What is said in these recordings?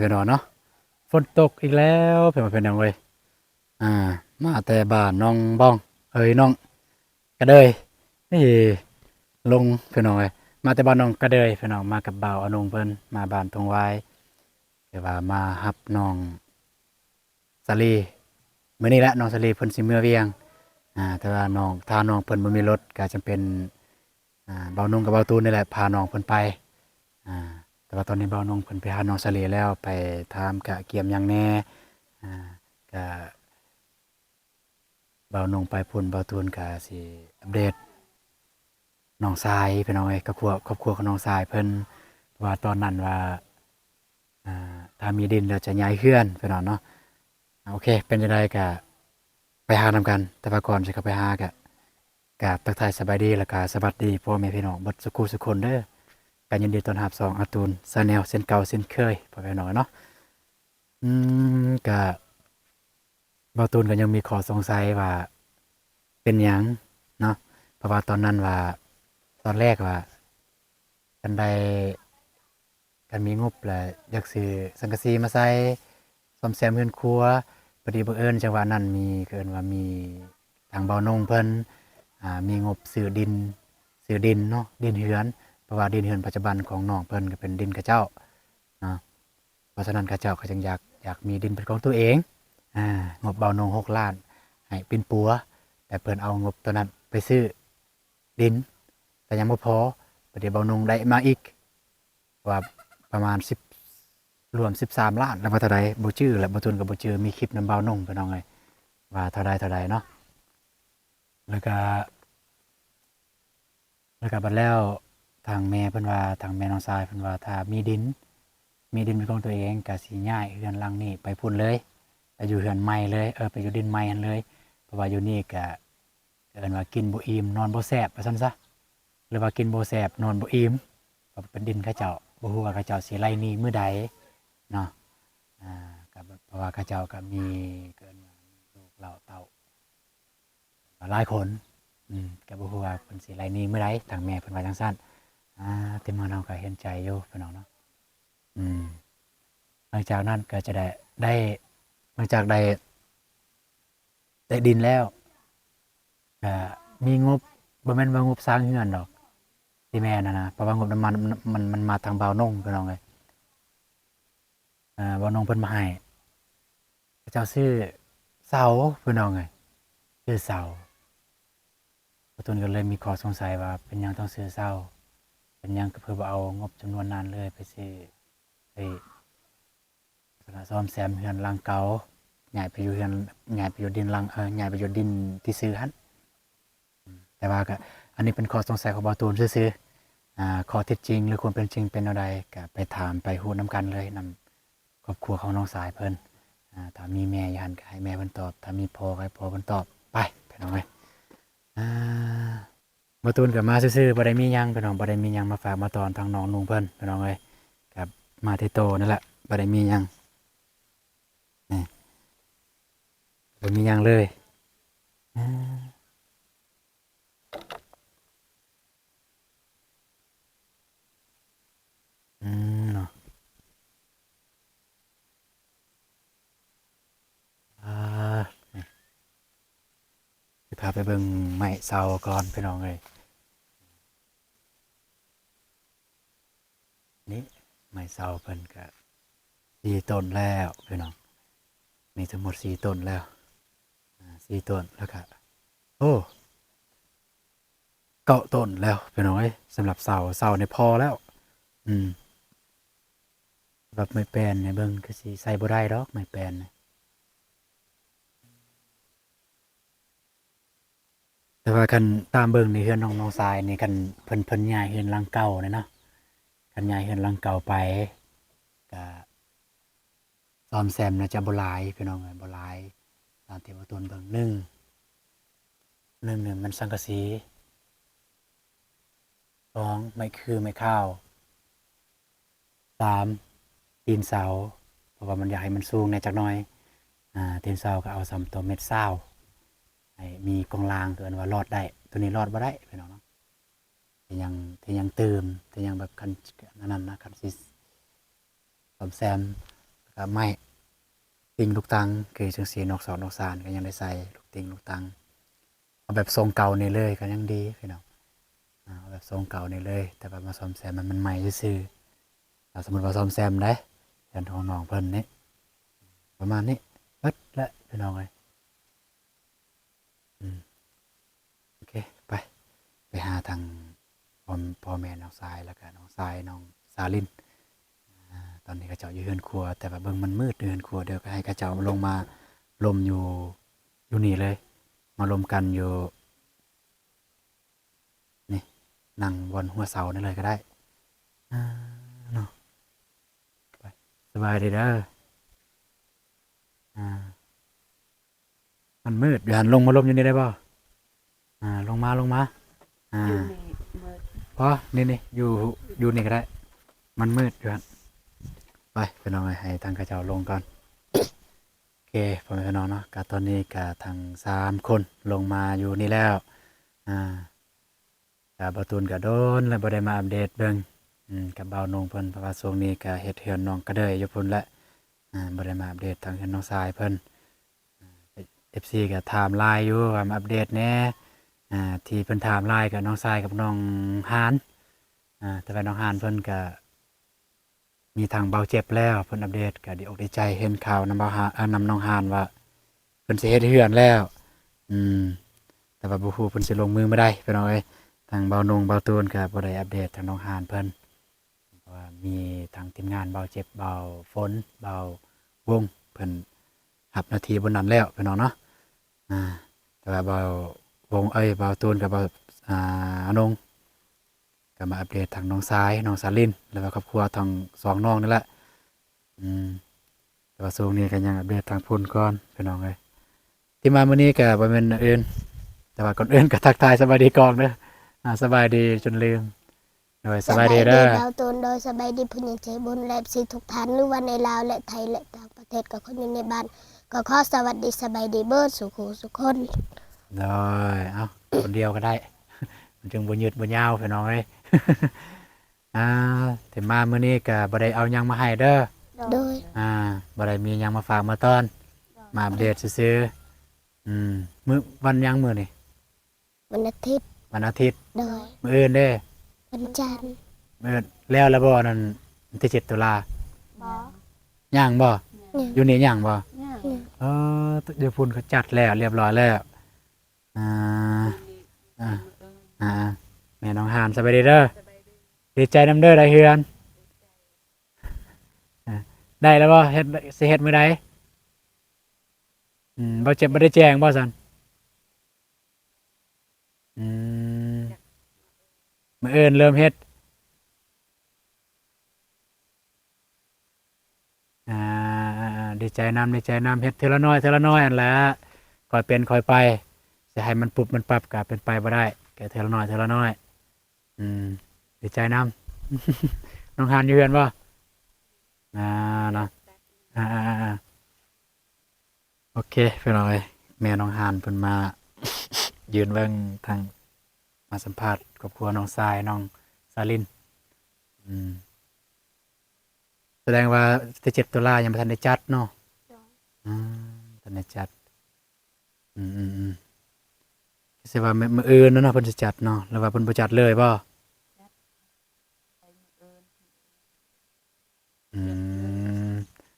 ພີ່ນ້ອງເນາະ ຝົນຕົກອີກແລ້ວ ພີ່ນ້ອງເອີຍ. ອ່າ ມາແຕ່ບ້ານໜອງບອງ ເອີຍ ໜອງກະເດີຍ ນີ້ ລົງ ພີ່ນ້ອງເອີຍ ມາແຕ່ບ້ານໜອງກະເດີຍ ພີ່ນ້ອງ ມາກັບບ່າວອານົງເພິ່ນ ມາບ້ານທົ່ງຫວາຍ ຄືວ່າມາຮັບນ້ອງສາລີ ມື້ນີ້ແຫຼະ ນ້ອງສາລີເພິ່ນຊິເມືອວຽງ ອ່າ ແຕ່ວ່ານ້ອງ ຖ້ານ້ອງເພິ່ນບໍ່ມີລົດ ກໍຈຳເປັນ ອ່າ ບ່າວນົງກັບບ່າວຕູນນີ້ແຫຼະ ພານ້ອງເພິ່ນໄປ ອ່າ ແຕ່ວ່າຕອນນີ້ບ່າວນົງເພິ່ນໄປຫານ້ອງສາລີແລ້ວ ໄປຖາມກະກຽມຫຍັງແດ່ ອ່າ ກະ ບ່າວນົງໄປພຸ້ນ ບ່າວຕູນກະຊິອັບເດດນ້ອງຊາຍ ພີ່ນ້ອງເອີຍ ຄອບຄົວ ຄອບຄົວຂອງນ້ອງຊາຍເພິ່ນ ເພາະວ່າຕອນນັ້ນວ່າ ອ່າ ຖ້າມີດິນແລ້ວຈະຍ້າຍເຮືອນ ພີ່ນ້ອງເນາະ. ໂອເຄ ເປັນຈັ່ງໃດກະໄປຫານຳກັນ ແຕ່ວ່າກ່ອນຊິເຂົ້າໄປຫາກະ ກາບທັກທາຍສະບາຍດີ ແລ້ວກະສະຫວັດດີພໍ່ແມ່ພີ່ນ້ອງເບິດສຸຂູສຸຄົນເດີ. ກະຍິນດີຕ້ອນຮັບຊ່ອງອາຕູນແຊນແນວເຊັ່ນເກົ່າເຊັ່ນເຄີຍ ພໍ່ແມ່ພີ່ນ້ອງເນາະ. ອືມ ກະບ່າວຕູນກໍຍັງມີຂໍ້ສົງໄສວ່າເປັນຫຍັງເນາະ ເພາະວ່າຕອນນັ້ນວ່າ ຕອນແລກວ່າ ຄັນໄດ້ ຄັນມີງົບແລ້ວຢາກຊື້ສັງກະສີມາໃສ່ ສ້ອມແຊມເຮືອນຄົວ. ພໍດີບັງເອີນຈັງຫວະນັ້ນມີ ເຂົາເອີ້ນວ່າມີທາງບ່າວນົງເພິ່ນ ອ່າ ມີງົບຊື້ດິນ ຊື້ດິນເນາະ ດິນເຮືອນ ເພາະວ່າດິນເຮືອນປັດຈຸບັນຂອງນ້ອງເພິ່ນກໍເປັນດິນເຂົາເຈົ້າເນາະ. ເພາະສະນັ້ນເຂົາເຈົ້າກໍຈຶ່ງຢາກ ຢາກມີດິນເປັນຂອງຕົວເອງ. ອ່າ ງົບບ່າວນົງຫົກລ້ານໃຫ້ປິ່ນປົວ ແຕ່ເພິ່ນເອົາງົບໂຕນັ້ນໄປຊື້ດິນ ແຕ່ຍັງບໍ່ພໍ ບັດນີ້ບ່າວນົງໄດ້ມາອີກ ວ່າປະມານສິບ ລວມສິບສາມລ້ານ ຫຼືວ່າເທົ່າໃດບໍ່ຈື່ແຫຼະ ບ່າວຕູນກໍບໍ່ຈື່. ມີຄລິບນຳບ່າວນົງ ພີ່ນ້ອງເອີຍ ວ່າເທົ່າໃດ ເທົ່າໃດເນາະ. ແລ້ວກະ ແລ້ວກະບັດແລ້ວ ທາງແມ່ເພິ່ນວ່າ ທາງແມ່ນ້ອງຊາຍເພິ່ນວ່າ ຖ້າມີດິນ ມີດິນເປັນຂອງຕົວເອງ ກະຊິຍ້າຍເຮືອນຫຼັງນີ້ໄປພຸ້ນເລີຍ ໄປຢູ່ເຮືອນໃໝ່ເລີຍ ເອີ ໄປຢູ່ດິນໃໝ່ຫັ້ນເລີຍ. ເພາະວ່າຢູ່ນີ້ກະ ເອີ້ນວ່າກິນບໍ່ອີ່ມນອນບໍ່ແຊບວ່າຊັ້ນຊະ ຫຼືວ່າກິນບໍ່ແຊບນອນບໍ່ອີ່ມ ເພາະເປັນດິນເຂົາເຈົ້າ ບໍ່ຮູ້ວ່າເຂົາເຈົ້າຊິໄລ່ໜີ້ມື້ໃດເນາະ. ອ່າ ກໍເພາະວ່າເຂົາເຈົ້າກໍມີ ເອີ້ນວ່າມີລູກເຕົ້າເຕົ້າຫຼາຍຄົນ ອືມ ກໍບໍ່ຮູ້ວ່າເພິ່ນຊິໄລ່ໜີ້ມື້ໃດ ທາງແມ່ເພິ່ນວ່າຈັ່ງຊັ້ນ. ອ່າ ທີມງານເຮົາກໍເຫັນໃຈຢູ່ພີ່ນ້ອງເນາະ. ອືມ ຫຼັງຈາກນັ້ນກໍຈະໄດ້ ໄດ້ ຫຼັງຈາກໄດ້ ໄດ້ດິນແລ້ວ ກະມີງົບ ບໍ່ແມ່ນວ່າງົບສ້າງເຮືອນດອກ ທີ່ແມ່ນນະ ເພາະວ່າງົບນຳມັນ ມັນ ມັນມາທາງບ່າວນົງ ພີ່ນ້ອງເອີຍ. ເອີ ບ່າວນົງເພິ່ນມາໃຫ້ ເຂົາເຈົ້າຊື້ເສົາ ພີ່ນ້ອງເອີຍ ຊື້ເສົາ. ບ່າວຕູນກໍເລີຍມີຂໍ້ສົງໄສວ່າ ເປັນຫຍັງຕ້ອງຊື້ເສົາ ເປັນຫຍັງຄືບໍ່ເອົາງົບຈຳນວນນັ້ນເລີຍໄປຊື້ ໄປ ສະນະ ສ້ອມແຊມເຮືອນຫຼັງເກົ່າ ຍ້າຍໄປຢູ່ເຮືອນ ຍ້າຍໄປຢູ່ດິນຫຼັງ ເອີ ຍ້າຍໄປຢູ່ດິນທີ່ຊື້ຫັ້ນ. ແຕ່ວ່າກໍ ອັນນີ້ເປັນຂໍ້ສົງໄສຂອງບ່າວຕູນຊື່ໆ. ອ່າ ຂໍ້ເທັດຈິງ ຫຼື ຄວາມເປັນຈິງເປັນແນວໃດ ກໍໄປຖາມໄປຮູ້ນຳກັນເລີຍ ນຳຄອບຄົວຂອງນ້ອງຊາຍເພິ່ນ. ອ່າ ຖ້າມີແມ່ຢູ່ຫັ້ນກໍໃຫ້ແມ່ເພິ່ນຕອບ ຖ້າມີພໍ່ກໍໃຫ້ພໍ່ເພິ່ນຕອບ. ໄປ ພີ່ນ້ອງເອີຍ ອ່າ ບ່າວຕູນກໍມາຊື່ໆ ບໍ່ໄດ້ມີຫຍັງພີ່ນ້ອງ ບໍ່ໄດ້ມີຫຍັງມາຝາກມາຕ້ອນທາງນ້ອງນຸ່ງເພິ່ນ ພີ່ນ້ອງເອີຍ. ກໍມາທີ່ໂຕນັ້ນແຫຼະ ບໍ່ໄດ້ມີຫຍັງ ນີ້ ບໍ່ມີຫຍັງເລີຍ. ອາ ອືມ ເນາະ ອາ ຊິພາໄປເບິ່ງໄມ້ເສົາກ່ອນ ພີ່ນ້ອງເອີຍ. ນີ້ ໄມ້ເສົາເພິ່ນກະສີ່ຕົ້ນແລ້ວ ພີ່ນ້ອງ ມີທັງໝົດສີ່ຕົ້ນແລ້ວ ອ່າ ສີ່ຕົ້ນ ແລ້ວກະ ໂອ້ ເກົ້າຕົ້ນແລ້ວ ພີ່ນ້ອງເອີຍ. ສຳລັບເສົາ ເສົານີ້ພໍແລ້ວ ອືມ ສຳລັບໄມ້ແປ້ນນີ້ເບິ່ງຄືຊິໃຊ້ບໍ່ໄດ້ດອກ ໄມ້ແປ້ນນີ້. ແຕ່ວ່າຄັນຕາມເບິ່ງໃນເຮືອນນ້ອງ ນ້ອງຊາຍນີ້ ຄັນເພິ່ນ ເພິ່ນຍ້າຍເຮືອນຫຼັງເກົ່ານີ້ເນາະ ຄັນຍ້າຍເຮືອນຫຼັງເກົ່າໄປ ກະສ້ອມແຊມໜ້າຈະບໍ່ຫຼາຍ ພີ່ນ້ອງເອີຍ ບໍ່ຫຼາຍ. ຕາມທີ່ບ່າວຕູນເບິ່ງ ໜຶ່ງ ໜຶ່ງນີ້ມັນສັງກະສີ ສອງ ໄມ້ຄືໄມ້ຂາວ ສາມ ຕີນເສົາ ເພາະວ່າມັນຢາກໃຫ້ມັນສູງແດ່ຈັກໜ້ອຍ ອ່າ ຕີນເສົາກໍເອົາສ່ຳຕົວແມັດຊາວ ໃຫ້ມີກອງລ່າງ ຕົວເອີ້ນວ່າລອດໄດ້ ຕົວນີ້ລອດບໍ່ໄດ້ພີ່ນ້ອງເນາະ. ທີ່ຍັງ ທີ່ຍັງຕື່ມ ທີ່ຍັງແບບຄັນ ອັນນັ້ນນະ ຄັນຊິສ້ອມແຊມ ໄມ້ ຕິ່ງລູກຕັງ ຄືຈັ່ງຊີ້ ນອກສອກນອກສານກໍຍັງໄດ້ໃສ່ລູກຕິ່ງລູກຕັງ. ເອົາແບບຊົງເກົ່ານີ້ເລີຍກໍຍັງດີພີ່ນ້ອງ. ອາ ເອົາແບບຊົງເກົ່ານີ້ເລີຍ ແຕ່ວ່າມາສ້ອມແຊມໃຫ້ມັນໃໝ່ຊື່ໆ. ຖ້າສົມມຸດວ່າສ້ອມແຊມໄດ້ ເຮືອນຂອງນ້ອງເພິ່ນນີ້ ປະມານນີ້ເບິດແຫຼະພີ່ນ້ອງເອີຍ. ອືມ ໂອເຄ ໄປ ໄປຫາທາງ ພໍ່ ພໍ່ແມ່ນ້ອງຊາຍ ແລ້ວກະນ້ອງຊາຍ ນ້ອງສາລິນ. ອາ ຕອນນີ້ເຂົາເຈົ້າຢູ່ເຮືອນຄົວ ແຕ່ວ່າເບິ່ງມັນມືດຢູ່ເຮືອນຄົວ ດຽວກໍໃຫ້ເຂົາເຈົ້າລົງມາລົມຢູ່ ຢູ່ນີ້ເລີຍ ມາລົມກັນຢູ່ນີ້ ນັ່ງບ່ອນຫົວເສົານີ້ເລີຍກໍໄດ້. ອາ ເນາະ ໄປ ສະບາຍດີເດີ. ອາ ມັນມືດຢູ່ຫັ້ນ ລົງມາລົມຢູ່ນີ້ໄດ້ບໍ່? ອາ ລົງມາ ລົງມາ. ອາ ຢູ່ນີ້ມືດ ພໍ ນີ້ໆ ຢູ່ ຢູ່ນີ້ກໍໄດ້ ມັນມືດຢູ່ຫັ້ນ. ໄປ ພີ່ນ້ອງເອີຍ ໃຫ້ທາງເຂົາເຈົ້າລົງກ່ອນ. ໂອເຄ ພໍ່ແມ່ພີ່ນ້ອງເນາະ ກະຕອນນີ້ກະທັງສາມຄົນລົງມາຢູ່ນີ້ແລ້ວ. ອາ ກະບ່າວຕູນກະດົນແລ້ວບໍ່ໄດ້ມາອັບເດດເບິ່ງ ອືມ ກັບບ່າວນົງເພິ່ນ ເພາະວ່າຊ່ວງນີ້ກະເຮັດເຮືອນນ້ອງກະເດີຍຢູ່ພຸ້ນແຫຼະ. ອາ ບໍ່ໄດ້ມາອັບເດດທາງເຮືອນນ້ອງຊາຍເພິ່ນ. ອາ ເອັຟຊີກະຖາມຫຼາຍຢູ່ວ່າມາອັບເດດແດ່. ອາ ທີ່ເພິ່ນຖາມຫຼາຍກະນ້ອງຊາຍກັບນ້ອງຮານ. ອາ ແຕ່ວ່ານ້ອງຮານເພິ່ນກະ ມີທາງເບົາເຈັບແລ້ວ ເພິ່ນອັບເດດ ກະດີອົກດີໃຈ ເຫັນຂ່າວນຳເບົາຮາ ເອີ ນຳນ້ອງຮານວ່າເພິ່ນຊິເຮັດເຮືອນແລ້ວ. ອືມ ແຕ່ວ່າບໍ່ຮູ້ເພິ່ນຊິລົງມືມື້ໃດ ພີ່ນ້ອງເອີຍ. ທາງເບົານົງ ເບົາຕູນກະບໍ່ໄດ້ອັບເດດທາງນ້ອງຮານເພິ່ນ ເພາະວ່າມີທາງທີມງານເບົາເຈັບ ເບົາຝົນ ເບົາວົງ ເພິ່ນຮັບໜ້າທີ່ບ່ອນນັ້ນແລ້ວ ພີ່ນ້ອງເນາະ. ອາ ແຕ່ວ່າເບົາວົງ ເອີຍ ເບົາຕູນກັບເບົາ ອາ ນົງ ກໍມາອັບເດດທາງນ້ອງຊາຍ ນ້ອງສາລິນ ແລ້ວກໍຄອບຄົວທັງສອງນ້ອງນີ້ແຫຼະ. ອືມ ແຕ່ວ່າຊ່ວງນີ້ກໍຍັງອັບເດດທາງພຸ້ນກ່ອນ ພີ່ນ້ອງເອີຍ. ທີ່ມາມື້ນີ້ກໍບໍ່ແມ່ນອັນອື່ນ ແຕ່ວ່າກ່ອນອື່ນກໍທັກທາຍສະບາຍດີກ່ອນເດີ. ອາ ສະບາຍດີຈົນລືມ. ໂດຍ ສະບາຍດີເດີ ສະບາຍດີບ່າວຕູນ ໂດຍ ສະບາຍດີຜູ້ໃຫຍ່ໃຈບຸນ ແລະ ເອັຟຊີທຸກທ່ານ ຫຼືວ່າໃນລາວ ແລະ ໄທ ແລະ ຕ່າງປະເທດ ກໍຄົນຢູ່ໃນບ້ານ ກໍຂໍສະຫວັດດີສະບາຍດີເບິດສູ່ຄູ່ສູ່ຄົນ. ໂດຍ ເອົ້າ ຄົນດຽວກໍໄດ້ ມັນຈຶ່ງບໍ່ຍືດບໍ່ຍາວ ພີ່ນ້ອງເອີຍ. ອາ ທີ່ມາມື້ນີ້ກໍບໍ່ໄດ້ເອົາຫຍັງມາໃຫ້ເດີ. ໂດຍ ອາ ບໍ່ໄດ້ມີຫຍັງມາຝາກມາຕ້ອນ ມາອັບເດດຊື່ໆ. ອືມ ມື້ ວັນຫຍັງມື້ນີ້? ວັນອາທິດ ວັນອາທິດ. ໂດຍ ມື້ອື່ນເດ້? ວັນຈັນ. ມື້ແລ້ວລະບໍ່ ອັນນັ້ນ ວັນທີເຈັດຕຸລາ? ບໍ່ ຍັງບໍ່? ຍັງ ຢູ່ນີ້ຍັງບໍ່? ຍັງ ເອີ ຢູ່ພຸ້ນເຂົາຈັດແລ້ວ ລຽບຮ້ອຍແລ້ວ. ອາ ອາ ອາ ແມ່ນ້ອງຫານ ສະບາຍດີເດີ. ສະບາຍດີ ດີໃຈນຳເດີ ໄດ້ເຮືອນ. ອາ ໄດ້ແລ້ວບໍ່? ເຮັດ ຊິເຮັດມື້ໃດ? ອືມ ບໍ່ເຈັບ ບໍ່ໄດ້ແຈ້ງບໍ່ຊັ້ນ? ອືມ ມື້ອື່ນເລີ່ມເຮັດ. ອາ ອາ ອາ ດີໃຈນຳ ດີໃຈນຳ. ເຮັດເທື່ອລະໜ້ອຍ ເທື່ອລະໜ້ອຍຫັ້ນແຫຼະ ຄ່ອຍເປັນຄ່ອຍໄປ. ຊິໃຫ້ມັນປຸບມັນປັບກໍເປັນໄປບໍ່ໄດ້ ກໍເທື່ອລະໜ້ອຍ ເທື່ອລະໜ້ອຍ. ອືມ ດີໃຈນຳ. ນ້ອງຫານຢູ່ເຮືອນບໍ່? ອາ ເນາະ ອາ ອາ ອາ ອາ. ໂອເຄ ພີ່ນ້ອງເອີຍ ແມ່ນ້ອງຫານເພິ່ນມາຢືນເບິ່ງທາງ ມາສຳພາດຄອບຄົວນ້ອງຊາຍ ນ້ອງສາລິນ. ອືມ ສະແດງວ່າວັນທີເຈັດຕຸລາຍັງບໍ່ທັນໄດ້ຈັດເນາະ? ໂດຍ ອືມ ບໍ່ທັນໄດ້ຈັດ. ອືມໆໆ ຄືຊິວ່າມື້ ມື້ອື່ນເນາະ ເພິ່ນຊິຈັດເນາະ ຫຼືວ່າເພິ່ນບໍ່ຈັດເລີຍບໍ່? ຈັດ ໄປມື້ອື່ນ. ອືມ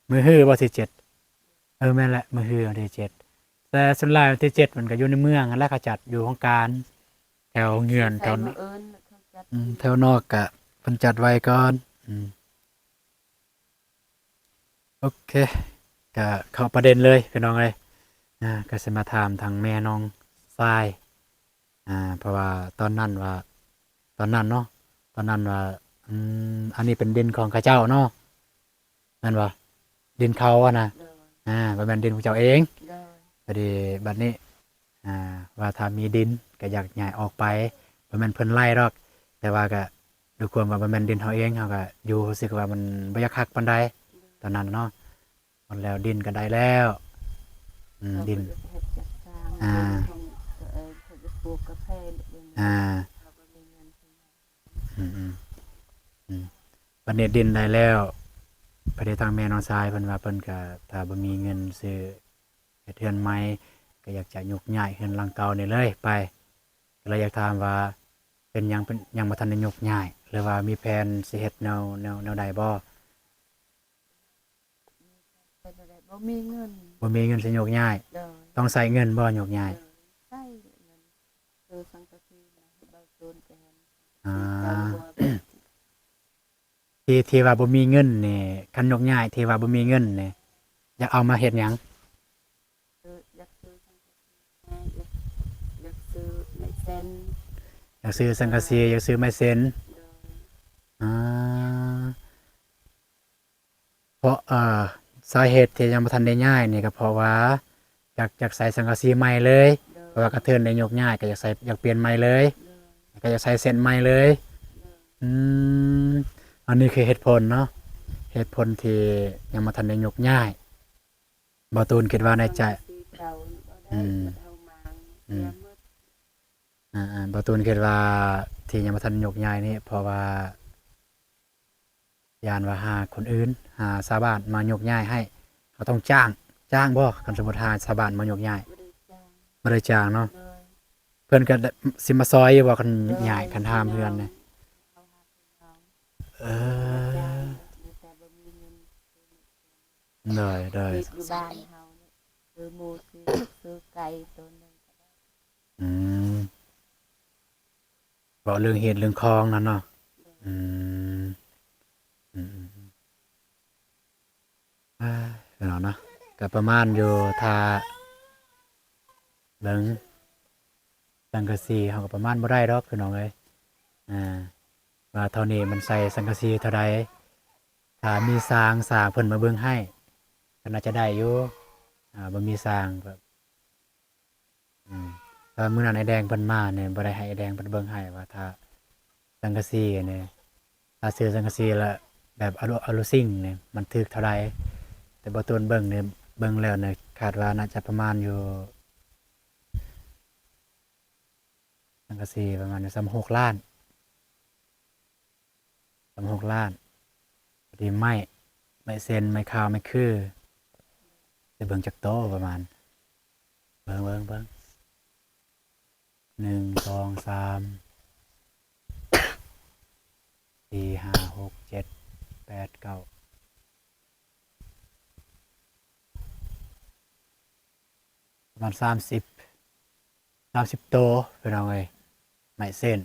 ມື້ຮືບໍ່ ທີເຈັດ? ເອີ ແມ່ນແຫຼະ ມື້ຮືວັນທີເຈັດ. ແຕ່ສ່ວນຫຼາຍວັນທີເຈັດມັນກໍຢູ່ໃນເມືອງຫັ້ນແຫຼະ ເຂົາຈັດຢູ່ໂຮງການ ແຖວໂຮງຮຽນ ແຖວ ມື້ອື່ນເຂົາຈັດ. ອືມ ແຖວນອກກະເພິ່ນຈັດໄວກ່ອນ. ອືມ ໂອເຄ ກະເຂົ້າປະເດັນເລີຍ ພີ່ນ້ອງເອີຍ. ອາ ກະຊິມາຖາມທາງແມ່ນ້ອງຊາຍ. ອາ ເພາະວ່າຕອນນັ້ນວ່າ ຕອນນັ້ນເນາະ ຕອນນັ້ນວ່າ ອືມ ອັນນີ້ເປັນດິນຂອງເຂົາເຈົ້າເນາະ ແມ່ນບໍ່? ດິນເຂົາຫັ້ນນະ. ໂດຍ ອາ ບໍ່ແມ່ນດິນຂອງເຈົ້າເອງ. ໂດຍ ພໍດີບັດນີ້ ອາ ວ່າຖ້າມີດິນກໍຢາກຍ້າຍອອກໄປ ບໍ່ແມ່ນເພິ່ນໄລ່ດອກ ແຕ່ວ່າກໍດ້ວຍຄວາມວ່າບໍ່ແມ່ນດິນເຮົາເອງ ເຮົາກໍຢູ່ຮູ້ສຶກວ່າມັນບໍ່ຢາກຄັກປານໃດ ໂດຍ ຕອນນັ້ນເນາະ. ໝົດແລ້ວ ດິນກໍໄດ້ແລ້ວ. ອືມ ເຂົາກໍ ດິນ ຢາກເຮັດຈັດສ້າງ ອາ ເຂົາຢາກປູກກາແຟ ອາ ເຂົາບໍ່ມີເງິນ. ອືມໆ ອືມ ບັດນີ້ດິນໄດ້ແລ້ວ ໄປ ພໍດີທາງແມ່ນ້ອງຊາຍເພິ່ນວ່າ ເພິ່ນກໍຖ້າບໍ່ມີເງິນຊື້ເຮັດເຮືອນໃໝ່ ກໍຢາກຈະຍົກຍ້າຍເຮືອນຫຼັງເກົ່ານີ້ເລີຍໄປ. ກໍເລີຍຢາກຖາມວ່າ ເປັນຫຍັງ ເປັນຫຍັງບໍ່ທັນໄດ້ຍົກຍ້າຍ ຫຼືວ່າມີແຜນຊິເຮັດແນວ ແນວ ແນວໃດບໍ່? ເຮັດແນວໃດ ບໍ່ມີເງິນ ບໍ່ມີເງິນຊິຍົກຍ້າຍ. ໂດຍ ຕ້ອງໃຊ້ເງິນບໍ່ຍົກຍ້າຍ? ໂດຍ ໃຊ້ເງິນ ຊື້ສັງກະສີມາໃຫ້ເບົາຕູນໄປຫັ້ນ. ອ່າ ທີ່ ທີ່ວ່າບໍ່ມີເງິນນີ້ ຄັນຍົກຍ້າຍທີ່ວ່າບໍ່ມີເງິນນີ້ ຢາກເອົາມາເຮັດຫຍັງ? ເອີ ຢາກຊື້ສັງກະສີ ຢາກ ຢາກຊື້ໄມ້ເສັ້ນ ຢາກຊື້ສັງກະສີ ເອີ ຢາກຊື້ໄມ້ເສັ້ນ. ໂດຍ ອ່າ ເພາະ ເອີ ສາເຫດທີ່ຍັງບໍ່ທັນໄດ້ຍ້າຍນີ້ ກໍເພາະວ່າຢາກ ຢາກໃສ່ສັງກະສີໃໝ່ເລີຍ. ໂດຍ ເພາະວ່າກະເທີນໄດ້ຍົກຍ້າຍ ກໍຢາກໃສ່ ຢາກປ່ຽນໃໝ່ເລີຍ. ໂດຍ ກໍຢາກໃສ່ເສັ້ນໃໝ່ເລີຍ. ໂດຍ ອືມ ອັນນີ້ຄືເຫດຜົນເນາະ ເຫດຜົນທີ່ຍັງບໍ່ທັນໄດ້ຍົກຍ້າຍ. ບ່າວຕູນຄິດວ່າໃນໃຈ ອືມ ອືມ ອ່າໆ ບ່າວຕູນຄິດວ່າທີ່ຍັງບໍ່ທັນຍົກຍ້າຍນີ້ ເພາະວ່າຢ້ານວ່າຫາຄົນອື່ນ ຫາຊາວບ້ານມາຍົກຍ້າຍໃຫ້ ເຮົາຕ້ອງຈ້າງ ຈ້າງບໍ່? ຄັນສົມມຸດຫາຊາວບ້ານມາຍົກຍ້າຍ ບໍ່ໄດ້ຈ້າງ ບໍ່ໄດ້ຈ້າງເນາະ. ໂດຍ ເພິ່ນກໍຊິມາຊ່ອຍຢູ່ບໍ່ ຄັນ ໂດຍ ຍ້າຍ ຄັນຫ້າມເຮືອນນີ້? ເອີ ໂດຍ ໂດຍ ຢູ່ບ້ານເຮົານີ້ ຊື້ໝູຊື້ ຊື້ໄກ່ໂຕໜຶ່ງກໍໄດ້. ອືມ ເວົ້າເລື່ອງເຫດເລື່ອງຂອງນັ້ນເນາະ. ອືມ ອືມ ອືມ ອ່າ ເນາະ ກໍປະມານຢູ່ ຖ້າເບິ່ງ ສັງກະສີເຮົາກໍປະມານບໍ່ໄດ້ດອກພີ່ນ້ອງເອີຍ ອ່າ ວ່າເທົ່ານີ້ມັນໃສ່ສັງກະສີເທົ່າໃດ. ຖ້າມີຊ່າງ ຊ່າງເພິ່ນມາເບິ່ງໃຫ້ ກໍໜ້າຈະໄດ້ຢູ່. ອ່າ ບໍ່ມີຊ່າງກໍ ອືມ ແຕ່ວ່າມື້ນັ້ນອ້າຍແດງເພິ່ນມານີ້ ບໍ່ໄດ້ໃຫ້ອ້າຍແດງເພິ່ນເບິ່ງໃຫ້ວ່າ ຖ້າສັງກະສີນີ້ ຖ້າຊື້ສັງກະສີລະແບບອາລູ ອາລູຊິງນີ້ ມັນຖືກເທົ່າໃດ. ແຕ່ບ່າວຕູນເບິ່ງນີ້ ເບິ່ງແລ້ວນີ້ ຄາດວ່າໜ້າຈະປະມານຢູ່ ສັງກະສີປະມານຢູ່ສ່ຳຫົກລ້ານ ສ່ຳຫົກລ້ານ. ພໍດີໄມ້ ໄມ້ເສັ້ນ ໄມ້ຂາວ ໄມ້ຄື ຊິເບິ່ງຈັກໂຕປະມານ ເບິ່ງ ເບິ່ງ ເບິ່ງ ໜຶ່ງ ສອງ ສາມ ສີ່ ຫ້າ ຫົກ ເຈັດ ແປດ ເກົ້າ ປະມານສາມສິບ ສາມສິບໂຕພີ່ນ້ອງເອີຍ ໄມ້ເສັ້ນ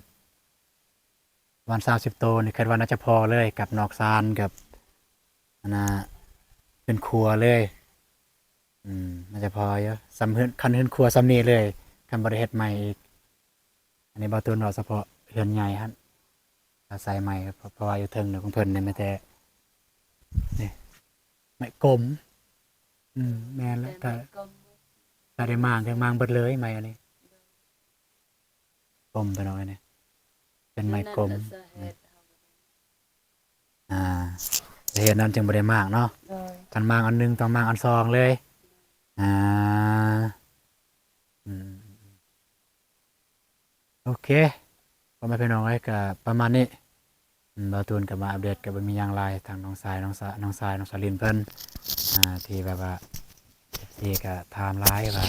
ປະມານສາມສິບໂຕນີ້ ຄາດວ່າໜ້າຈະພໍເລີຍກັບນອກຊານ ກັບອັນນ່າ ເຮືອນຄົວເລີຍ. ອືມ ໜ້າຈະພໍຢູ່ ສ່ຳເຮືອນ ຄັນເຮືອນຄົວສ່ຳນີ້ເລີຍ ຄັນບໍ່ໄດ້ເຮັດໃໝ່ອີກ. ອັນນີ້ບ່າວຕູນເວົ້າສະເພາະເຮືອນໃຫຍ່ຫັ້ນ ອາໄສໃໝ່ ເພາະ ເພາະວ່າຢູ່ເທິງນີ້ຂອງເພິ່ນນີ້ມີແຕ່ ນີ້ ໄມ້ກົມ. ອືມ ແມ່ນແລ້ວ ແຕ່ໄມ້ກົມ ຖ້າໄດ້ໝາກ ໄດ້ໝາກເບິດເລີຍໄມ້ອັນນີ້ ກົມໄປໜ້ອຍນີ້ ເປັນໄມ້ກົມ. ອ່າ ສາເຫດນັ້ນຈຶ່ງບໍ່ໄດ້ໝາກເນາະ. ໂດຍ ຄັນໝາກອັນໜຶ່ງຕ້ອງໝາກອັນສອງເລີຍ. ອ່າ ອືມ ໂອເຄ ພໍ່ແມ່ພີ່ນ້ອງເອີຍ ກະປະມານນີ້. ອືມ ບ່າວຕູນກໍມາອັບເດດ ກໍບໍ່ມີຫຍັງຫຼາຍ ທາງນ້ອງຊາຍ ນ້ອງຊາ ນ້ອງຊາຍ ນ້ອງສາວລິນເພິ່ນ ອ່າ ທີ່ແບບວ່າ ເອັຟຊີ ກໍຖາມຫຼາຍວ່າ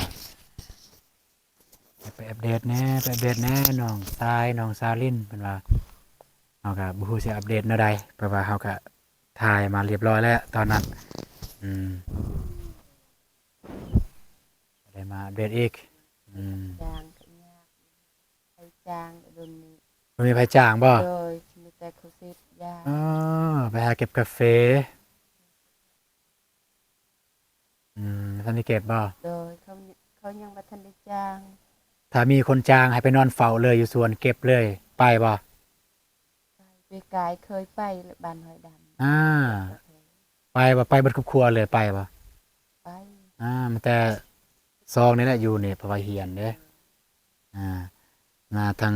ໄປອັບເດດແດ່ ໄປອັບເດດແດ່ ນ້ອງຊາຍ ນ້ອງສາວລິນ ເພິ່ນວ່າ. ເຮົາກໍບໍ່ຮູ້ຊິອັບເດດແນວໃດ ເພາະວ່າເຮົາກໍຖ່າຍມາຮຽບຮ້ອຍແລ້ວຕອນນັ້ນ. ອືມ ໄດ້ມາອັບເດດອີກ. ອືມ ຈ້າງກໍຍາກ ໃຜຈ້າງດຽວນີ້ ບໍ່ມີໃຜຈ້າງບໍ່? ໂດຍ ມີແຕ່ເຂົາສີດຢາ. ອໍ ໄປຫາເກັບກາເຟ. ອືມ ບໍ່ທັນໄດ້ເກັບບໍ່? ໂດຍ ເຂົາ ເຂົາຍັງບໍ່ທັນໄດ້ຈ້າງ. ຖ້າມີຄົນຈ້າງໃຫ້ໄປນອນເຝົ້າເລີຍ ຢູ່ສວນເກັບເລີຍ ໄປບໍ່? ໄປ ປີກາຍເຄີຍໄປແຫຼະ ບ້ານຫ້ວຍດຳ. ອ່າ ໄປບໍ່? ໄປເບິດຄອບຄົວເລີຍ ໄປບໍ່? ໄປ. ອ່າ ມາແຕ່ສອງນີ້ແຫຼະ ຢູ່ນີ້ ເພາະວ່າຮຽນເດ້. ອ່າ ມາທັງ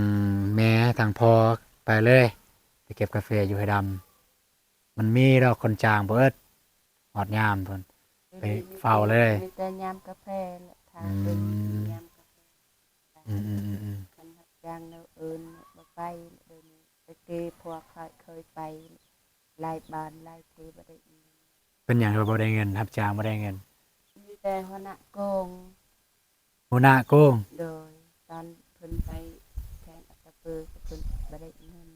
ແມ່ທັງພໍ່ ໄປເລີຍ ໄປເກັບກາເຟຢູ່ຫ້ວຍດຳ. ມັນມີດອກຄົນຈ້າງບໍ່ເອີດ ຮອດຍາມພຸ້ນ ໄປເຝົ້າເລີຍ. ມີແຕ່ຍາມກາເຟແຫຼະ ຖ້າເປັນ ອືມ ຍາມກາເຟ. ອືມໆໆໆ ຄັນຮັບຈ້າງແນວອື່ນບໍ່ໄປ. ດຽວນີ້ ແຕ່ກີ້ພວກຂ້ອຍເຄີຍໄປຫຼາຍບ້ານຫຼາຍທີ່ ບໍ່ໄດ້ອີ່ຫຍັງ. ເປັນຫຍັງຄືບໍ່ໄດ້ເງິນ ຮັບຈ້າງບໍ່ໄດ້ເງິນ? ມີແຕ່ຫົວໜ້າໂກງ. ຫົວໜ້າໂກງ? ໂດຍ ຕອນເພິ່ນໄປແຂວງອັດຕະປື ເພິ່ນບໍ່ໄດ້ເງິນ.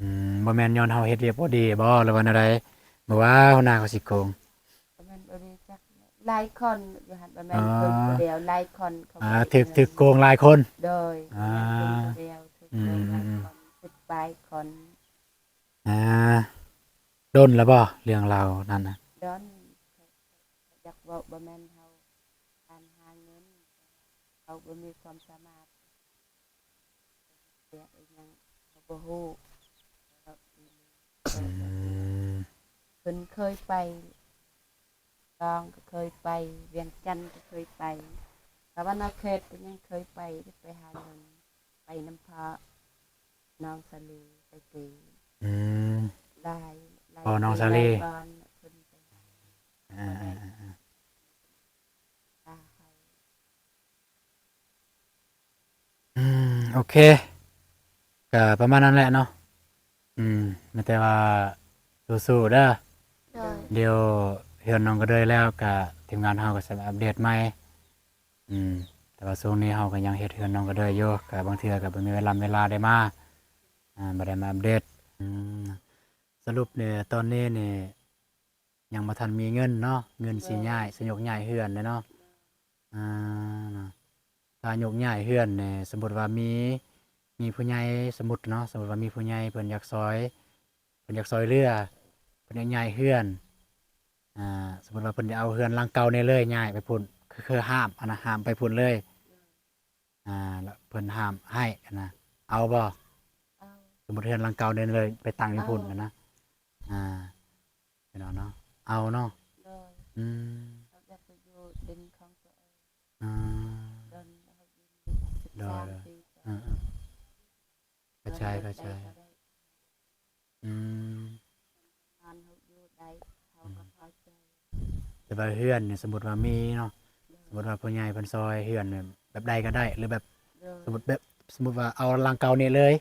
ອືມ ບໍ່ແມ່ນຍ້ອນເຮົາເຮັດວຽກບໍ່ດີບໍ ຫຼືວ່າແນວໃດ? ບໍ່ວ່າຫົວໜ້າເຂົາຊິໂກງ. ບໍ່ແມ່ນບໍ່ດີຈັກ ຫຼາຍຄົນຢູ່ຫັ້ນ ບໍ່ແມ່ນ ອໍ ຄົນຜູ້ດຽວ ຫຼາຍຄົນເຂົາ ອ່າ ຖືກ ຖືກໂກງຫຼາຍຄົນ. ໂດຍ ບໍ່ແມ່ນຄົນຜູ້ດຽວ ຖືກໂກງຫຼາຍຄົນ ອືມ ສິບປາຍຄົນ. ອ່າ ດົນແລ້ວບໍ່ເລື່ອງລາວນັ້ນນະ? ດົນ ຢາກເວົ້າ ບໍ່ແມ່ນເຮົາການຫາເງິນ ເຮົາບໍ່ມີຄວາມສາມາດ ວຽກອີຫຍັງເຮົາບໍ່ຮູ້. ອືມ ເພິ່ນເຄີຍໄປລາວ ກໍເຄີຍໄປ ວຽງຈັນກໍເຄີຍໄປ ສະຫວັນນະເຂດກໍຍັງເຄີຍໄປ ໄປຫາເງິນ ໄປນຳພໍ່ນ້ອງສາລີແຕ່ກີ້. ອືມ ຫຼາຍ ຫຼາຍ ພໍ່ນ້ອງສາລີ ຫຼາຍບ່ອນເພິ່ນໄປຫາ ອ່າໆໆ ອືມ ໂອເຄ ກະປະມານນັ້ນແຫຼະເນາະ. ອືມ ມີແຕ່ວ່າສູ້ໆເດີ. ໂດຍ ດຽວເຮືອນນ້ອງກະເດີຍແລ້ວ ກະທີມງານເຮົາກໍຊິມາອັບເດດໃໝ່. ອືມ ແຕ່ວ່າຊ່ວງນີ້ເຮົາກໍຍັງເຮັດເຮືອນນ້ອງກະເດີຍຢູ່ ກະບາງເທື່ອກໍບໍ່ມີເວລາ ເວລາໄດ້ມາ ອ່າ ບໍ່ໄດ້ມາອັບເດດ. ອືມ ສະຫຼຸບນີ້ຕອນນີ້ນີ້ຍັງບໍ່ທັນມີເງິນເນາະ ເງິນຊິ ໂດຍ ຍ້າຍ ຊິຍົກຍ້າຍເຮືອນເດ້ເນາະ. ອ່າ ເນາະ ຖ້າຍົກຍ້າຍເຮືອນນີ້ ສົມມຸດວ່າມີ ມີຜູ້ໃຫຍ່ ສົມມຸດເນາະ ສົມມຸດວ່າມີຜູ້ໃຫຍ່ເພິ່ນຢາກຊ່ອຍ ເພິ່ນຢາກຊ່ອຍເຫຼືອ ເພິ່ນຢາກຍ້າຍເຮືອນ ອ່າ ສົມມຸດວ່າເພິ່ນຈະເອົາເຮືອນຫຼັງເກົ່ານີ້ເລີຍ ຍ້າຍໄປພຸ້ນ ຄື ຄືຫ້າມຫັ້ນນະ ຫ້າມໄປພຸ້ນເລີຍ ອ່າ ແລ້ວເພິ່ນຫ້າມໃຫ້ຫັ້ນນະ ເອົາບໍ່? ເອົາ ສົມມຸດເຮືອນຫຼັງເກົ່ານີ້ເລີຍໄປຕັ້ງຢູ່ພຸ້ນຫັ້ນນະ ອ່າ ເນາະ ເອົາເນາະ. ໂດຍ ອືມ ເຮົາຢາກໄປຢູ່ດິນຂອງຕົວເອງ ອ່າ ໂດຍ ໂດຍ ສິບສາມປີ ເອີໆ ເຂົ້າໃຈ ເຂົ້າໃຈ ອືມ ນອນເຮົາຢູ່ໄດ້ ເຮົາກໍພໍໃຈ. ແຕ່ວ່າເຮືອນນີ້ ສົມມຸດວ່າມີເນາະ ໂດຍ ສົມມຸດວ່າຜູ້ໃຫຍ່ເພິ່ນຊ່ອຍເຮືອນແບບ ແບບໃດກໍໄດ້ ຫຼືແບບ ໂດຍ ສົມມຸດແບບ ສົມມຸດວ່າເອົາຫຼັງເກົ່ານີ້ເລີຍ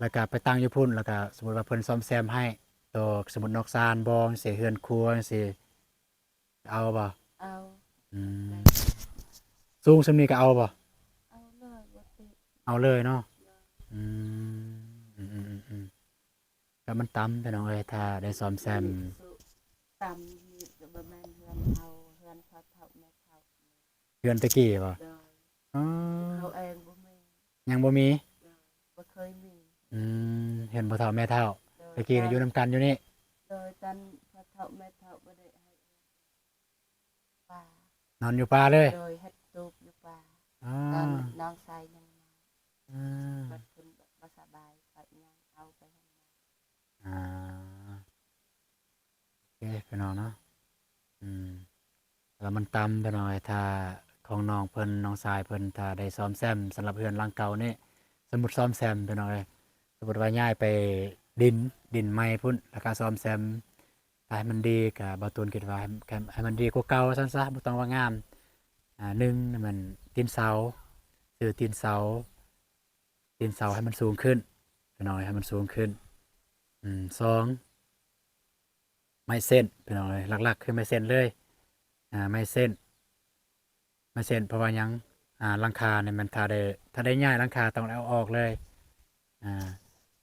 ແລ້ວກໍໄປຕັ້ງຢູ່ພຸ້ນ ແລ້ວກໍສົມມຸດວ່າເພິ່ນສ້ອມແຊມໃຫ້ ໂຕ ສົມມຸດນອກຊານບໍ່ ຈັ່ງຊີ້ ເຮືອນຄົວຈັ່ງຊີ້ ເອົາບໍ່? ເອົາ ອືມ ໄດ້ ສູງສ່ຳນີ້ກໍເອົາບໍ່? ເອົາເລີຍ ບໍ່ຕິ ເອົາເລີຍເນາະ ໂດຍ ອືມ ອືມໆ ກໍມັນຕ່ຳ ພີ່ນ້ອງເອີຍ ຖ້າໄດ້ສ້ອມແຊມ ຕ່ຳນີ້ກໍບໍ່ແມ່ນເຮືອນເຮົາ ເຮືອນພໍ່ເຖົ້າແມ່ເຖົ້າ ເຮືອນແຕ່ກີ້ບໍ່? ໂດຍ ອໍ ເຂົາເອງບໍ່ມີ ຍັງບໍ່ມີ ໂດຍ ບໍ່ເຄີຍມີ ອືມ ເຮືອນພໍ່ເຖົ້າແມ່ເຖົ້າ ໂດຍ ແຕ່ກີ້ນະ ຕອນຢູ່ນຳກັນຢູ່ນີ້ ໂດຍ ຕອນພໍ່ເຖົ້າແມ່ເຖົ້າບໍ່ໄດ້ໃຫ້ ປ່າ ນອນຢູ່ປ່າເລີຍ ໂດຍ ເຮັດຕູບຢູ່ປ່າ ອໍ ຕອນນ້ອງຊາຍຍັງນ້ອຍ ອືມ ບັດເພິ່ນບໍ່ສະບາຍກໍຍັງເອົາໄປໂຮງໝໍ ອ່າ ໂອເຄ ພີ່ນ້ອງເນາະ ອືມ ແລ້ວມັນຕ່ຳ ພີ່ນ້ອງເອີຍ ຖ້າຂອງນ້ອງເພິ່ນ ນ້ອງຊາຍເພິ່ນ ຖ້າໄດ້ສ້ອມແຊມສຳລັບເຮືອນຫຼັງເກົ່ານີ້ ສົມມຸດສ້ອມແຊມ ພີ່ນ້ອງເອີຍ ສົມມຸດວ່າຍ້າຍໄປດິນ ດິນໃໝ່ພຸ້ນ ແລ້ວກໍສ້ອມແຊມ ຖ້າໃຫ້ມັນດີກໍ ບ່າວຕູນຄິດວ່າໃຫ້ ໃຫ້ມັນດີກວ່າເກົ່າວ່າຊັ້ນຊະ ບໍ່ຕ້ອງວ່າງາມ ອ່າ ໜຶ່ງ ໃຫ້ມັນຕີນເສົາ ຊື້ຕີນເສົາ ຕີນເສົາໃຫ້ມັນສູງຂຶ້ນ ພີ່ນ້ອງເອີຍ ໃຫ້ມັນສູງຂຶ້ນ ອືມ ສອງ ໄມ້ເສັ້ນ ພີ່ນ້ອງເອີຍ ຫຼັກໆຄືໄມ້ເສັ້ນເລີຍ ອ່າ ໄມ້ເສັ້ນ ໄມ້ເສັ້ນ ເພາະວ່າຫຍັງ ອ່າ ຫຼັງຄານີ້ມັນ ຖ້າໄດ້ ຖ້າໄດ້ຍ້າຍຫຼັງຄາຕ້ອງໄດ້ເອົາອອກເລີຍ ອ່າ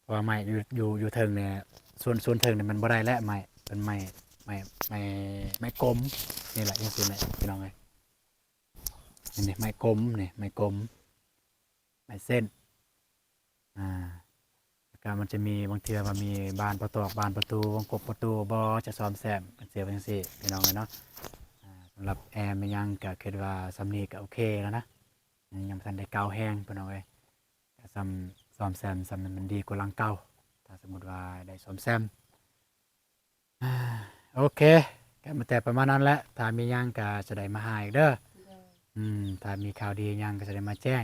ເພາະວ່າໄມ້ຢູ່ ຢູ່ ຢູ່ເທິງນີ້ ສ່ວນ ສ່ວນເທິງນີ້ມັນບໍ່ໄດ້ແລ້ວ ໄມ້ ເປັນໄມ້ ໄມ້ ໄມ້ ໄມ້ກົມນີ້ແຫຼະ ຈັ່ງຊີ້ແຫຼະ ພີ່ນ້ອງເອີຍ ນີ້ ໄມ້ກົມນີ້ ໄມ້ກົມ ໄມ້ເສັ້ນ ອ່າ ແລ້ວກໍມັນຈະມີ ບາງເທື່ອວ່າມີບານປະຕອກ ບານປະຕູ ວົງກົບປະຕູບໍ່ ຈະສ້ອມແຊມ ເສຍໄປຈັ່ງຊີ້ ພີ່ນ້ອງເອີຍເນາະ ອ່າ ສຳລັບແອແມ່ນຫຍັງ ກໍຄິດວ່າສ່ຳນີ້ກໍໂອເຄແລ້ວນະ ຍັງບໍ່ທັນໄດ້ເກົ່າແຮງ ພີ່ນ້ອງເອີຍ ກໍສ່ຳ ສ້ອມແຊມສ່ຳນັ້ນມັນດີກວ່າຫຼັງເກົ່າ ຖ້າສົມມຸດວ່າໄດ້ສ້ອມແຊມ ອ່າ ໂອເຄ ກໍມີແຕ່ປະມານນັ້ນແຫຼະ ຖ້າມີຫຍັງກໍຈະໄດ້ມາຫາອີກເດີ ໂດຍ ອືມ ຖ້າມີຂ່າວດີຫຍັງກໍຈະໄດ້ມາແຈ້ງ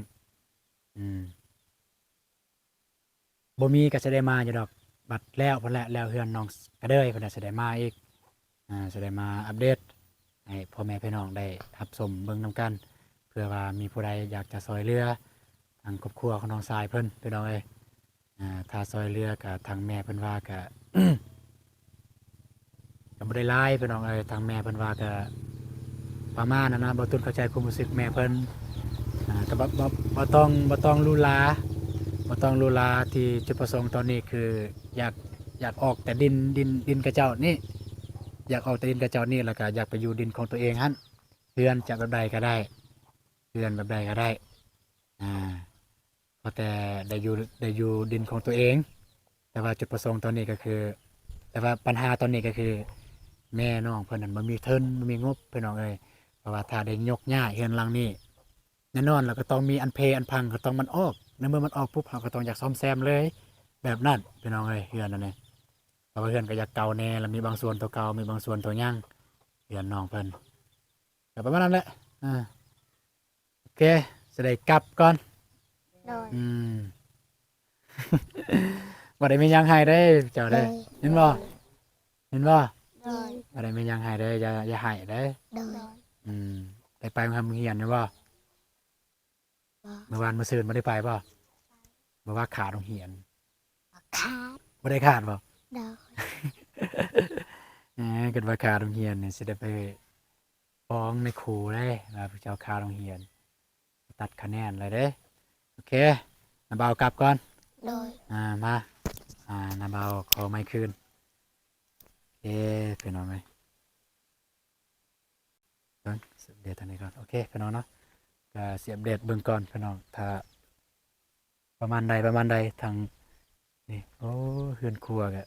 ອືມ ບໍ່ມີກໍຈະໄດ້ມາຢູ່ດອກ ບັດແລ້ວພຸ້ນແຫຼະ ແລ້ວເຮືອນນ້ອງກະເດີຍພຸ້ນແຫຼະ ຈະໄດ້ມາອີກ ອ່າ ຈະໄດ້ມາອັບເດດໃຫ້ພໍ່ແມ່ພີ່ນ້ອງໄດ້ຮັບຊົມເບິ່ງນຳກັນ ເພື່ອວ່າມີຜູ້ໃດຢາກຈະຊ່ອຍເຫຼືອທາງຄອບຄົວຂອງນ້ອງຊາຍເພິ່ນ ພີ່ນ້ອງເອີຍ ອ່າ ຖ້າຊ່ອຍເຫຼືອກະ ທາງແມ່ເພິ່ນວ່າກະ ກໍບໍ່ໄດ້ຫຼາຍພີ່ນ້ອງເອີຍ. ທາງແມ່ເພິ່ນວ່າກໍປະມານນັ້ນນະ, ບ່າວຕູນເຂົ້າໃຈຄວາມຮູ້ສຶກແມ່ເພິ່ນ. ອ່າ ກໍບໍ່ ບໍ່ ບໍ່ຕ້ອງ ບໍ່ຕ້ອງຫຼູຫຼາ ບໍ່ຕ້ອງຫຼູຫຼາ. ທີ່ຈຸດປະສົງຕອນນີ້ຄືຢາກ ຢາກອອກແຕ່ດິນ ດິນ ດິນຂະເຈົ້ານີ້ ຢາກອອກແຕ່ດິນຂະເຈົ້ານີ້ ແລ້ວກໍຢາກໄປຢູ່ດິນຂອງຕົວເອງຫັ້ນ. ເຮືອນຈະແບບໃດກໍໄດ້ ເຮືອນແບບໃດກໍໄດ້ ອ່າ ຂໍແຕ່ໄດ້ຢູ່ ໄດ້ຢູ່ດິນຂອງຕົວເອງ. ແຕ່ວ່າຈຸດປະສົງຕອນນີ້ກໍຄື ແຕ່ວ່າບັນຫາຕອນນີ້ກໍຄື ແມ່ນ້ອງເພິ່ນນັ້ນບໍ່ມີທຶນ ບໍ່ມີງົບພີ່ນ້ອງເອີຍ. ເພາະວ່າຖ້າໄດ້ຍົກຍ້າຍເຮືອນຫຼັງນີ້ ແນ່ນອນລະກໍຕ້ອງມີອັນເພອັນພັງ ກໍຕ້ອງມັນອອກ. ໃນເມື່ອມັນອອກປຸບ ເຮົາກໍຕ້ອງຢາກສ້ອມແຊມເລີຍ ແບບນັ້ນພີ່ນ້ອງເອີຍ. ເຮືອນອັນນີ້ ເພາະວ່າເຮືອນກໍຢາກເກົ່າແດ່ ລະມີບາງສ່ວນໂຕເກົ່າ ມີບາງສ່ວນໂຕຍັງ ເຮືອນນ້ອງເພິ່ນ. ກໍປະມານນັ້ນແຫຼະ. ອ່າ ໂອເຄ ຊິໄດ້ກັບກ່ອນ. ໂດຍ. ອືມ ບໍ່ໄດ້ມີຫຍັງໃຫ້ເດ້ເຈົ້າເດ້. ໂດຍ. ເຫັນບໍ່? ໂດຍ. ເຫັນບໍ່? ໂດຍ. ບໍ່ໄດ້ມີຫຍັງໃຫ້ເດ້. ຢ່າ ຢ່າໃຫ້ເດ້. ໂດຍ. ອືມ ໄດ້ໄປໂຮງຮຽນຢູ່ບໍ່? ບໍ່. ມື້ວານມື້ຊືນບໍ່ໄດ້ໄປບໍ່? ບໍ່ວ່າຂາດໂຮງຮຽນ. ຂາດ. ບໍ່ໄດ້ຂາດບໍ່? ໂດຍ. ເອີ ຄັນວ່າຂາດໂຮງຮຽນນີ້ ຊິໄດ້ໄປຟ້ອງນາຍຄູເດ້ ວ່າເຈົ້າຂາດໂຮງຮຽນ ຕັດຄະແນນເລີຍເດ້. ໂອເຄ ນ້າບ່າວກັບກ່ອນ. ໂດຍ. ອ່າ ມາ ອ່າ ນ້າບ່າວຂໍໄມຄືນ. ເອີ ພີ່ນ້ອງເອີຍ ເບິ່ງ ເດດທາງນີ້ກ່ອນ. ໂອເຄ ພີ່ນ້ອງເນາະ ກະຊິອັບເດດເບິ່ງກ່ອນພີ່ນ້ອງ ຖ້າປະມານໃດ ປະມານໃດ. ທາງນີ້ ໂອ້ ເຮືອນຄົວກະ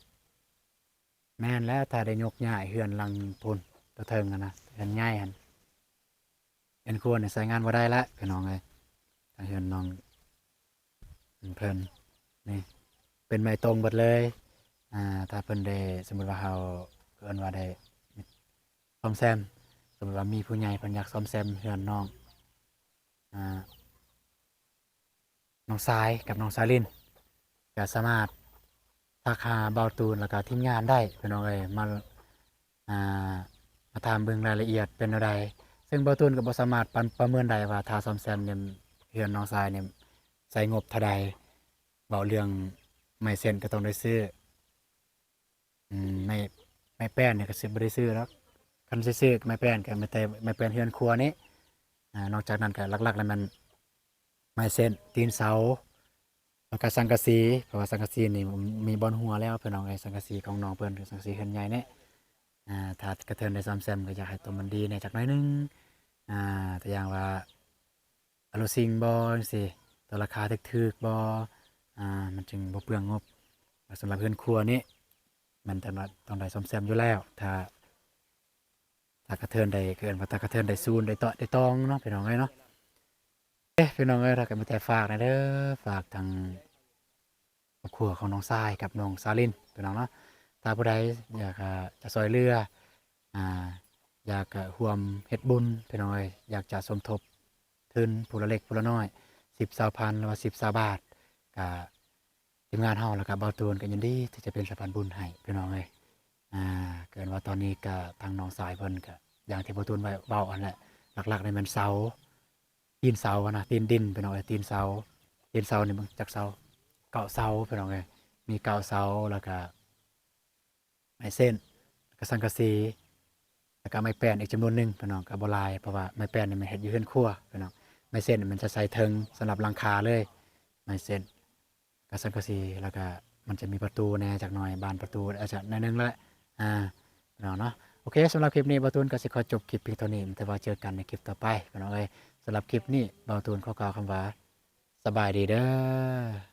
ແມ່ນແລ້ວ ຖ້າໄດ້ຍົກຍ້າຍເຮືອນຫຼັງພຸ້ນ ໂຕເທິງຫັ້ນນະ ເຮືອນໃຫຍ່ຫັ້ນ ເຮືອນຄົວນີ້ໃຊ້ງານບໍ່ໄດ້ລະພີ່ນ້ອງເອີຍ. ທາງເຮືອນນ້ອງເພິ່ນນີ້ ເປັນໄມ້ຕົງເບິດເລີຍ. ອ່າ ຖ້າເພິ່ນໄດ້ ສົມມຸດວ່າເຮົາ ເອີ້ນວ່າໄດ້ ສ້ອມແຊມ ສົມມຸດວ່າມີຜູ້ໃຫຍ່ເພິ່ນຢາກສ້ອມແຊມເຮືອນນ້ອງ ອ່າ ນ້ອງຊາຍກັບນ້ອງຊາລິນ ກໍສາມາດທັກຫາບ່າວຕູນ ແລ້ວກໍທີມງານໄດ້ພີ່ນ້ອງເອີຍ ມາ ອ່າ ມາຖາມເບິ່ງລາຍລະອຽດເປັນແນວໃດ. ເຊິ່ງບ່າວຕູນກໍບໍ່ສາມາດປະ ປະເມີນໄດ້ວ່າຖ້າສ້ອມແຊມນີ້ ເຮືອນນ້ອງຊາຍນີ້ໃຊ້ງົບເທົ່າໃດ. ເວົ້າເລື່ອງໄມ້ເສັ້ນກໍຕ້ອງໄດ້ຊື້ ອືມ ໄມ້ ໄມ້ແປ້ນນີ້ກໍຊິບໍ່ໄດ້ຊື້ດອກ. ຄັນຊິຊື້ໄມ້ແປ້ນກໍມີແຕ່ໄມ້ແປ້ນເຮືອນຄົວນີ້. ອ່າ ນອກຈາກນັ້ນກໍຫຼັກໆແລ້ວແມ່ນໄມ້ເສັ້ນ ຕີນເສົາ ແລ້ວກໍສັງກະສີ ເພາະວ່າສັງກະສີນີ້ມີບ່ອນຮົ່ວແລ້ວພີ່ນ້ອງເອີຍ. ສັງກະສີຂອງນ້ອງເພິ່ນ ສັງກະສີເຮືອນໃຫຍ່ນີ້ ອ່າ ຖ້າກະເທີນໄດ້ສ້ອມແຊມກໍຢາກໃຫ້ໂຕມັນດີແດ່ຈັກໜ້ອຍໜຶ່ງ. ອ່າ ຕົວຢ່າງວ່າ ອາລູຊິງບໍ່ ຈັ່ງຊີ້ ຕົວລາຄາຖືກໆບໍ່ ອ່າ ມັນຈຶ່ງບໍ່ເປືອງງົບ. ແລະ ສຳລັບເຮືອນຄົວນີ້ ມັນຕ້ອງ ຕ້ອງໄດ້ສ້ອມແຊມຢູ່ແລ້ວ ຖ້າ ຖ້າກະເທີນໄດ້ ເອີ້ນວ່າຖ້າກະເທີນໄດ້ສູນ ໄດ້ເຕາະໄດ້ຕອງເນາະ ພີ່ນ້ອງເອີຍເນາະ. ເອີ ພີ່ນ້ອງເອີຍ ຖ້າກໍມີແຕ່ຝາກແດ່ເດີ ຝາກທາງ ຄອບຄົວຂອງນ້ອງຊາຍກັບນ້ອງສາລິນ ພີ່ນ້ອງເນາະ. ຖ້າຜູ້ໃດຢາກ ອ່າ ຈະຊ່ອຍເຫຼືອ ອ່າ ຢາກ ອ່າ ຮ່ວມເຮັດບຸນ ພີ່ນ້ອງເອີຍ ຢາກຈະສົມທົບທຶນຜູ້ລະເລັກຜູ້ລະນ້ອຍ ສິບ ຊາວພັນ ຫຼືວ່າ ສິບ ຊາວບາດ ກະທີມງານເຮົາ ແລ້ວກະບ່າວຕູນກະຍິນດີທີ່ຈະເປັນສະພານບຸນໃຫ້ ພີ່ນ້ອງເອີຍ. ອ່າ ເກີນວ່າຕອນນີ້ກະທາງນ້ອງຊາຍເພິ່ນກະ ຢ່າງທີ່ບ່າວຕູນໄດ້ເວົ້າຫັ້ນແຫຼະ ຫຼັກໆນີ້ແມ່ນເສົາ ຕີນເສົາຫັ້ນນະ ຕີນດິນ ພີ່ນ້ອງເອີຍ ຕີນເສົາ ຕີນເສົານີ້ເບິ່ງຈັກເສົາ ເກົ້າເສົາ ພີ່ນ້ອງເອີຍ ມີເກົ້າເສົາ ແລ້ວກະໄມ້ເສັ້ນ ແລ້ວກະສັງກະສີ ແລ້ວກະໄມ້ແປ້ນອີກຈຳນວນໜຶ່ງ ພີ່ນ້ອງ ກະບໍ່ຫຼາຍ ເພາະວ່າໄມ້ແປ້ນນີ້ແມ່ນເຮັດຢູ່ເຮືອນຄົວ ພີ່ນ້ອງ. ໄມ້ເສັ້ນມັນຈະໃສ່ເທິງສຳລັບຫຼັງຄາເລີຍ ໄມ້ເສັ້ນ ກະສັງກະສີ ແລ້ວກະມັນຈະມີປະຕູແດ່ຈັກໜ້ອຍ ບານປະຕູອາດຈະໜ້ອຍໜຶ່ງແຫຼະ ອ່າ ພີ່ນ້ອງເນາະ. ໂອເຄ ສຳລັບຄລິບນີ້ບ່າວຕູນກໍຊິຂໍຈົບຄລິບພຽງເທົ່ານີ້ ແຕ່ວ່າເຈີກັນໃນຄລິບຕໍ່ໄປ ພີ່ນ້ອງເອີຍ. ສຳລັບຄລິບນີ້ບ່າວຕູນຂໍກ່າວຄຳວ່າ ສະບາຍດີເດີ.